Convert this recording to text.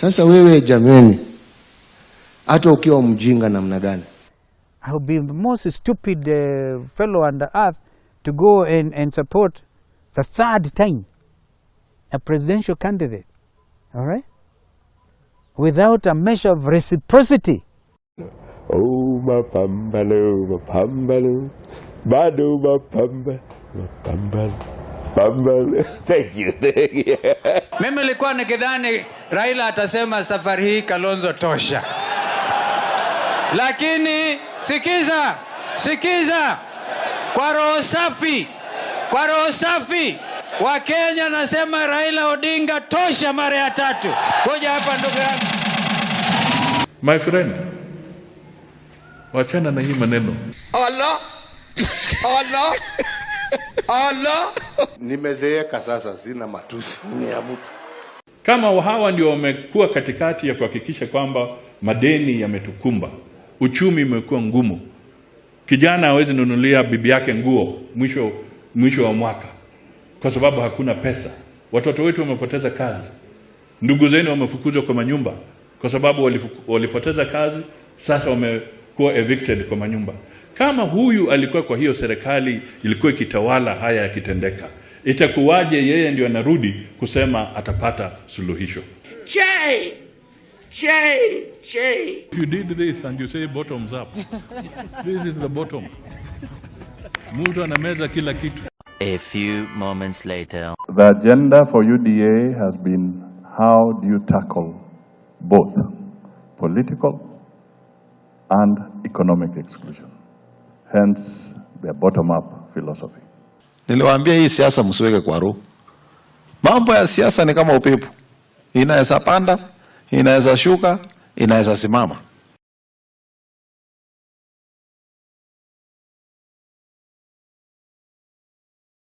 Sasa wewe jameni, hata ukiwa mjinga namna gani, I would be the most stupid fellow on the earth to go and support the third time a presidential candidate, all right? Without a measure of reciprocity. Oh, mapambano, mapambano, bado mapamba, mapambano, pambano. Thank you, thank you. Mimi nilikuwa nikidhani Raila atasema safari hii Kalonzo tosha, lakini sikiza, sikiza, kwa roho safi, kwa roho safi Wakenya nasema Raila Odinga tosha mara ya tatu. Kuja hapa, ndugu yangu. My friend, wachana na hii maneno. Allah, Allah, Allah. Nimezeeka sasa, sina matusi ni ya mtu. Kama hawa ndio wamekuwa katikati ya kuhakikisha kwamba madeni yametukumba, uchumi umekuwa ngumu, kijana hawezi nunulia bibi yake nguo mwisho wa mwaka kwa sababu hakuna pesa. Watoto wetu wamepoteza kazi, ndugu zenu wamefukuzwa kwa manyumba kwa sababu walipoteza kazi, sasa wamekuwa evicted kwa manyumba. Kama huyu alikuwa kwa hiyo serikali ilikuwa ikitawala haya yakitendeka, itakuwaje yeye ndio anarudi kusema atapata suluhisho? Che! Che! Che! If you did this and you say bottoms up, this is the bottom. Mtu anameza kila kitu. A few moments later. The agenda for UDA has been, how do you tackle both political and economic exclusion? Hence, their bottom-up philosophy. Niliwaambia hii siasa msiweke kwa roho. Mambo ya siasa ni kama upepo, inaweza panda, inaweza shuka, inaweza simama.